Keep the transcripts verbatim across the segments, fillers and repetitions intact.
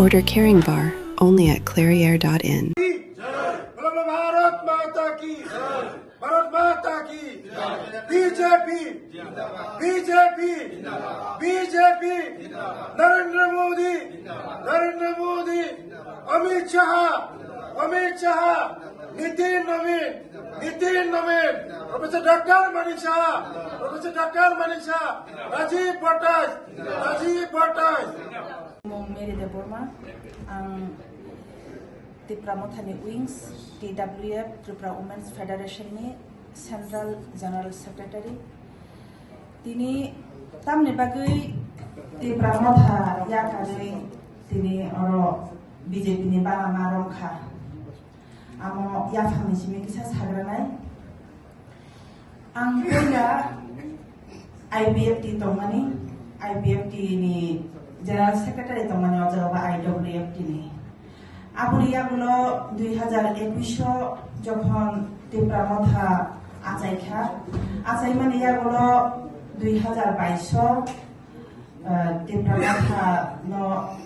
Order Caring Bar, only at clairiere dot in. बोलो भारत माता की, भारत माता की, बीजेपी, बीजेपी, बीजेपी, नरेंद्र मोदी, नरेंद्र मोदी, अमित शाह, अमित शाह, नितिन नवीन, नितिन Naveen, professor doctor Manik Saha, professor doctor Manik साहा, राजीव भट्टाचार्य, राजीव Bhattacharya. Mung Mary Debbarma, ang Tipra Mothani Wings, T W F, Tripura Women's Federation ni Central General Secretary. Tini tamni bagwi Tipra Motha yakarwi tini oro B J P ni bana ma romkha. Amo yaphangni simi kisa sagranai. Ang puila I B F T tongmani, I B F T ni General Secretary tongmani, o jaga ba I W F T ni. Aboni yagulo dui hazar ekush o jokhon Tipra Motha achaikha, achaimani yagulo dui hazar bais o, eh, Tipra Motha no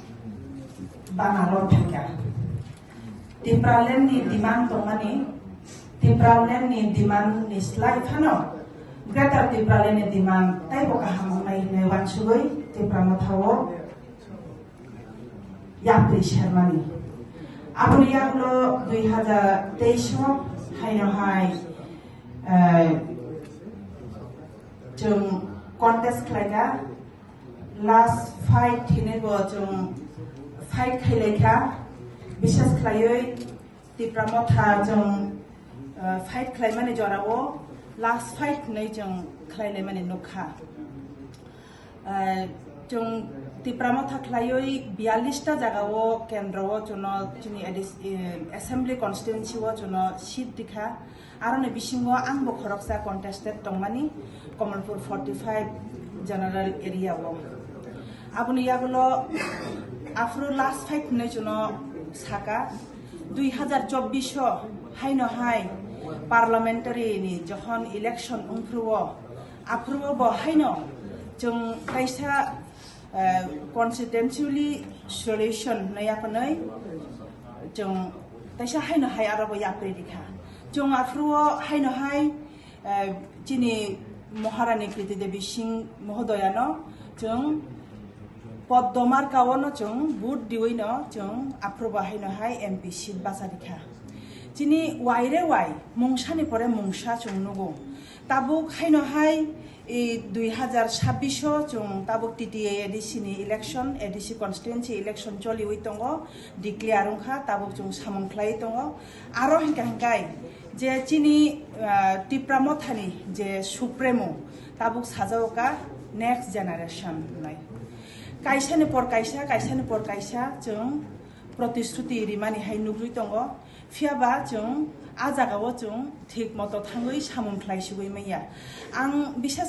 bana romkha. Tipraland ni demand tongmani, Tipraland ni demand ni slai phano Greater Tipraland ni demand taibo kaham wngnai hinwi uansugwi Tipra Motha o yapri sermani. Aboni yagulo dui hazar teis o haino hai, eh, chwng contest khlaikha, last fight hinwi bo chwng fight khailaikha, bishes khlaiwi Tipra Motha chwng, eh, fight khlaimani jorao last fight hinwi chwng khlailaimani nukha. Eh, chwng Tipra Motha khlaiwi biyallis ta jagao kendro o chwngno chini A D C, eh, assembly constituency o chwngno seat rikha. Aroni bisingo angbo khoroksa contested tongmani Kamalpur forty five general area o. Aboni yagulo aphuru last fight hinwi chwngno saka, dui hazar chobbish o haino hai parliamentary ni jokhon election wngphuru o, aphuru o bo haino chwng kaisa, eh, constituency solution hinwi yaphanwi chwng kaisa haino hai aro bo yapri rikha. Chwng aphuru o haino hai, eh, chini Maharani Kriti Devi Singh Mohodoyano chwng Poddo marka o no chwng vote diwi no chwng aphuru bo haino hai M P seat bacha rikha. Chini wai re wai, mungsani pore mungsa chwng nugo. Tabuk haino hai, i, dui hazar chabbish o chwng tabuk T T A A D C ni election, A D C constituency election choliwi tongo, declare wngkha, tabuk chwng samung khlaiwi tongo. Aro hinkha hinkhai je chini, ah, Tipra Mothani je Supremo tabuk sajao ka next generation hinwi. Kaisani por kaisa, kaisani por kaisa chwng protishruti rimani hai nugwi tongo. Phiyaba chwng a jagao chwng thik moto thangwi samung khlai sigwi manya. Ang bishes